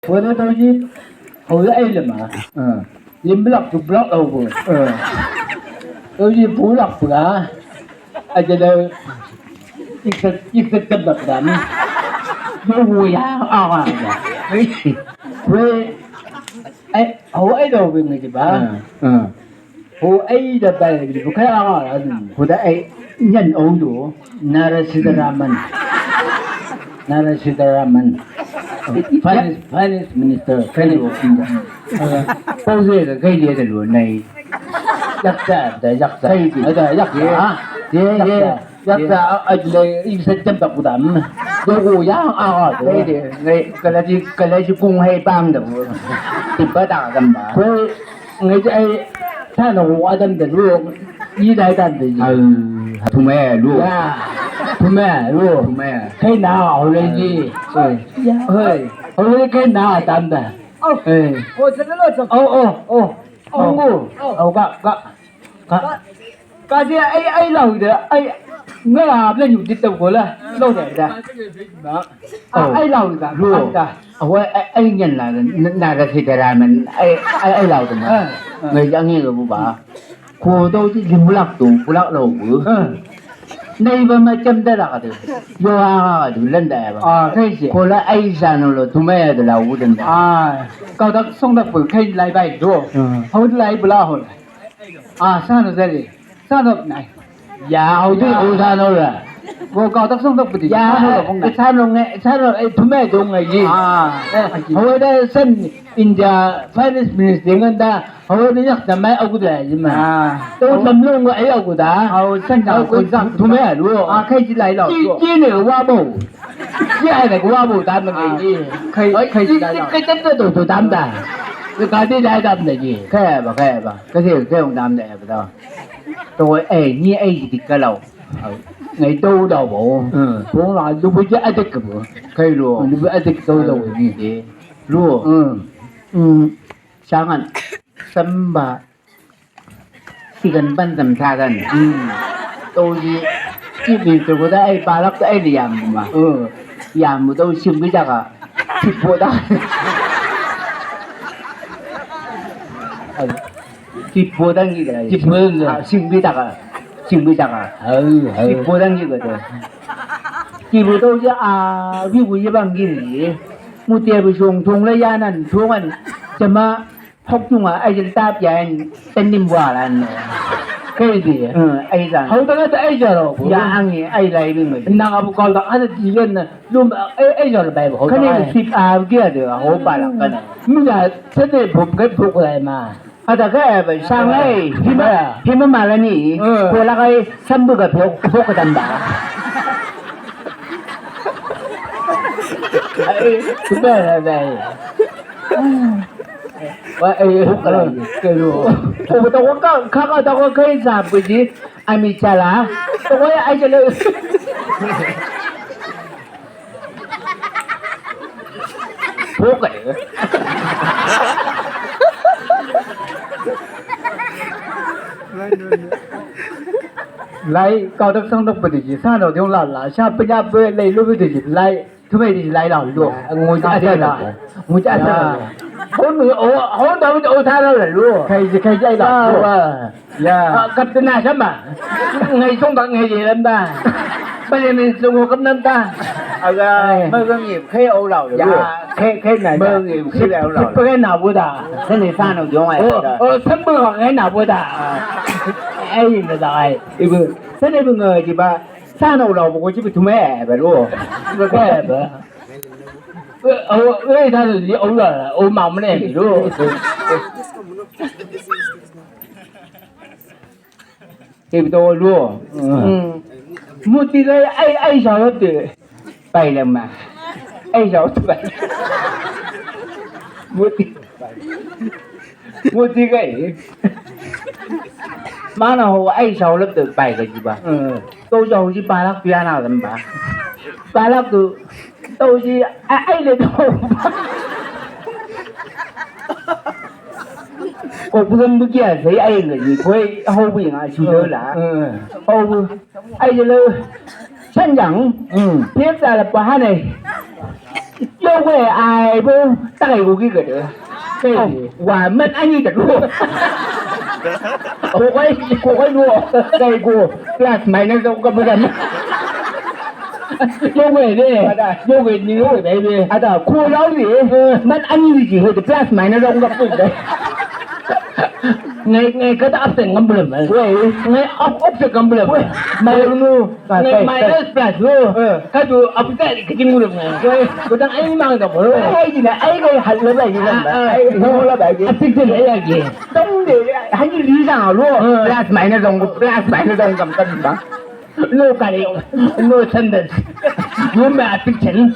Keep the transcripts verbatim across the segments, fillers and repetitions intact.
Wala tau ji, hau la ai lama. Lim bulak tu bulak lau bu. Tau ji bulak bu la. Aja lau iksa iksa tebak dan. Yo wo ya awa. Wei, ai, hau ai lau bu ngai ba. Ho ai da bai di bukai a a. Ho da ai nyan o do Nara Sitaraman. Nara Sitaraman. Finance, finance minister, finance minister. Pau se ka kai dia da lo nai. Yaksa da yaksa. Kai dia. Ada yaksa. Ye ye. Yaksa a le in September ku dam. Do go ya a a. Kai dia. Ngai kala ji kala ji kung hai bang da. Tiba da gamba. Ngai ai sa na wa dan da lu. I dai dan da. Thumai lu. Ya. Thumai lu. Thumai. Kai na o le ji. Hoi. Hoi kai na dan da. Hoi. O se lo so. O o o. O ngu. O ka ka. Ka. Ka dia ai ai lau da ai. Ngai a bla nyu di tau ko la. Lau da da. Ai lau da. Lu. Awa ai ngen la na da se da ramen ai ai lau da ma. Ngai jang ngi ga bu ba. Ko do di lim bulak tu bulak lau bu. Nei ba ma cem da la ka de. Yo a ga du len da ba. Ko la ai sa no lo tu ma ya da lau bu den da. Kau dak song dak bu kai lai bai do. Hau lai bula hon. A sa no da le. Sa no nai. Ya hau di o sa no la. Ko kau dak song dak bu di. Ya sa no la bong nai. Sa no nge sa no e tu me do ngai ji. Hau da sen India finance minister ngan da. Hau da yak da mai au da ji ma. To tam long ai au da. Hau sen da ko dak tu me lu. A kai ji lai lo. Ji ne wa bo. Ji ai da wa bo da ma ngai ji. Kai kai ji lai lo. Kai tam da do do dam da. Ka di lai dam da ji. Kai ba kai ba. Ka se ke ong dam da ba da. To ai ni ai di ka lau. Ngai dau dau bo. Bo la lu bu ja adik bo. Kai lu. Lu bu adik dau dau ni de. Lu. Sangan. Samba. Sigan ban sam sagan. Tau ji. Ci bi tu ko da ai balak ai liam ma. Yam tau sim bi jaga. Ci po da. Ai. Cipu dang gi da. Cipu dang. Ah, singbi taka. Singbi taka. Au, au. Cipu dang gi da. Cipu tau ja a, wi wi bang gi. Mutia bi song tong la yanan tongan. Cema hok tunga ai jel tap yan tenim bualan. Kai di. Eh, ai jan. Hau taka ta ai jaro. Ya angi ai lai bi mai. Nang abu kau da ada jigen na. Lum ai ai jaro bai. Kan ni sip a gi ada ho balak kan. Mina sede buk ke buk lai ma. Ada ka e ba sangai hima hima malani ko la kai sambu ka pok pok tamba. Ai sudah ada. Wa e pok la ke lu. Ko ta ko ka ka ta ko kai sa buji ami chala. Ko ai ai chala. Lai kau dak sang dak pedi ji sa no diong la la sa penya pe lai lu pedi ji lai tu mai di lai la lu. Ngu ja sa la ngu ja sa la. Hon o hon da o sa la lu. Kai ji kai ji ai la lu. Ya. Kap tena sama. Ngai song bak ngai je lam ta. Bale min song kap nam ta. Aga mơ ngi khai au lau. Ya. Khai khai na. Mơ ngi khai au lau. Sip khai na bu da. Sene sa no jong ai. O sip khai na bu da. Ai na da ai. Ibu sene bu ngai ji ba. Sa no lau bu ko ji bu tu me ba lu. Ba ba. O e ta lu au la. O ma mo ne lu. Ke bi to lu. Muti lai ai ai sa lo te. Pai le ma. Ai sa lo te pai. Muti. Muti kai. Mana ho ai sa lo te pai ka ji ba. To sa ho ji balak pia na lam ba. Balak tu. Tau ji ai le tau. Ko bukan begitu saya ai ngai ko hau bi nga sudah lah. Hau ai je lo sanjang. Tiap tak lepas hanai. Yo we, ai bo, takai go gi gade. Kai, wa man ani da go. Ko kai, ko kai lo. Kai go. Plus minus ko ka bukan. Yo we de. Yo we ni yo we de. Ada ko lau ni. Man ani di ho de plus minus ko ka bukan. Ngai, ngai kata absent ngam belum. We, ngai up, up se ngam belum. We, mai unu. Ngai minus plus lo. Kadu absent kiti ngam belum ngai. We, kudang ai mang da mo. Ai dina, ai ngai hal lo bai dina. Ai lo bai dina. Absent ai ai. Tong de, hai ni ri sang lo. Plus minus dong, plus minus dong kam kan bang. No kari, no sentence. You may attention.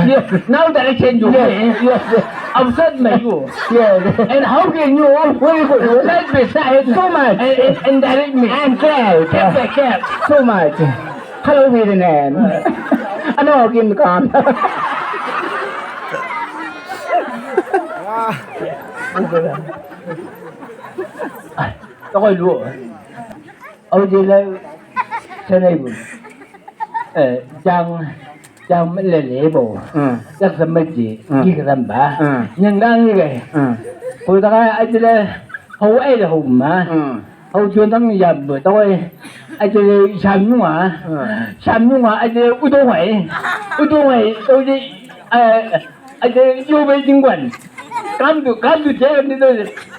Yes. Now direction you may. Yes, yes. Absent may you. Yes. And how can you always go side by side so much and, and, and direct me? I'm glad. Step by step. So much. Hello, Vietnam. Ano, Kim Kam. Tokoi lu. Au di lai senai bu. Eh, jang, jang lele bo. Hmm. Jak sama ji, hmm, ki keramba. Hmm. Nyang gang ni kai. Hmm. Ko ta kai ai di lai hau ai le hau ma. Hmm. Hau juan tang ya bu. Ta kai ai di lai sam nunga. Hmm. Sam nunga ai di udong ai. Udong ai. Tau di, eh, Aje yo bai jingwan. Kam du, kam du je ni do.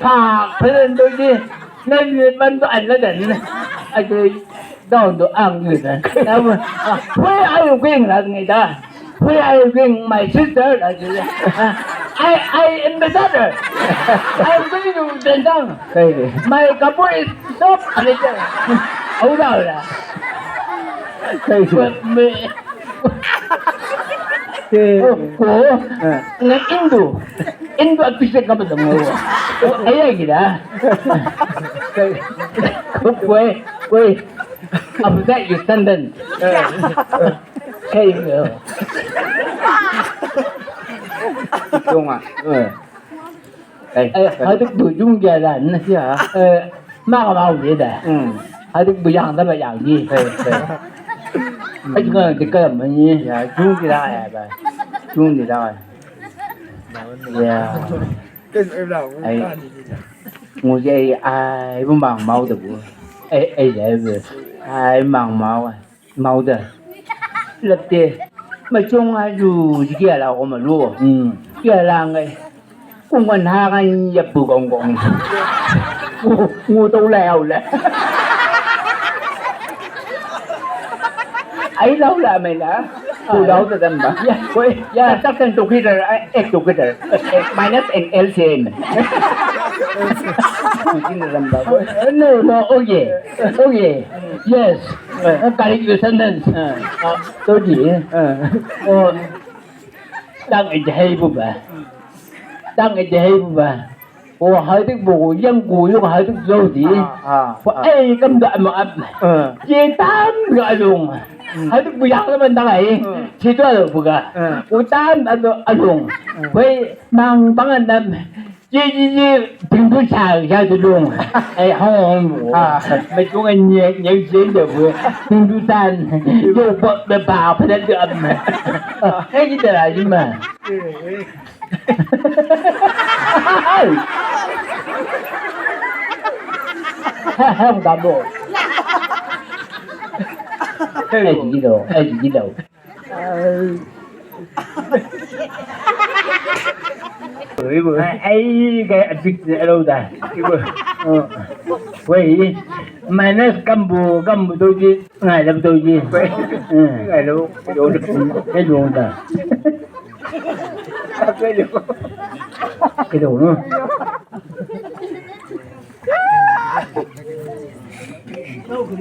Pa, pelen do je. Na ni ban do an la dan. Aje down do ang ni da. Where are you going, la ni da? Where are you going, my sister? Aje. I, I am the daughter. I am going to Dendang. Kai de. My kapoor is so pretty. Aura, aura. Kai de. Me. Ko, ko, na Indo. Indo absent ka ba mo. Ai ai gida. Ko, ko, ko. Absent you sentence. Kai ko. Tunga. Eh, hadik bu jung jalan. Ya. Eh, ma ka mau dia dah. Hmm. Hadik bu yang dah yang ni. Eh, eh. Hadik ngan dekat mana ni? Ya, jung jalan ya, bah. Jung jalan. Ya. Ai. Ngujai ai bu mang mau dah bu. Eh, eh, ya bu. Ai mang mau. Mau da. Lak te. Ma chong a ju ji kia la ko ma lu. Hmm. Kia la ngai. Kung kan ha kan ya pu kong kong. Ngu, ngu tau la au la. Ai lau la mai la. Ku lau ta dan ba. Ya. Koi, ya. Tak kan together, eh, together. Eh, minus and L C M. Ku jin dan ba. No, no, okay. Okay. Yes. Eh, kari ki sentence. Eh. Ah, to di. Eh. O, tang e jahai bu ba. Tang e jahai bu ba. O, hadik bu yang ku yung hadik lo di. Ah, ah. O, ai kam da ma ap. Eh. Ye tam ga long. Hmm. Hadik bu yang la man da ai. Hmm. Situ lo bu ga. Eh. O tam alo along. Hmm. Koi mang pangan dam. Ye, ye, ye, pintu sa, sa tu dong. Eh, hong, hong. Ah. Mai tu kan ye, ye, ye, ye, bu. Pintu san. Yo, ba, ba, ba, pada tu am. Eh, kita lah, lima. Hai. Ha, ha, kamu. Eh, gila, eh, gila. Ai, ai, kai absent ni alo da. Wei, minus kambu, kambu doji, ngai la doji. Ngai lo, ngai lo da. Ngai lo, no?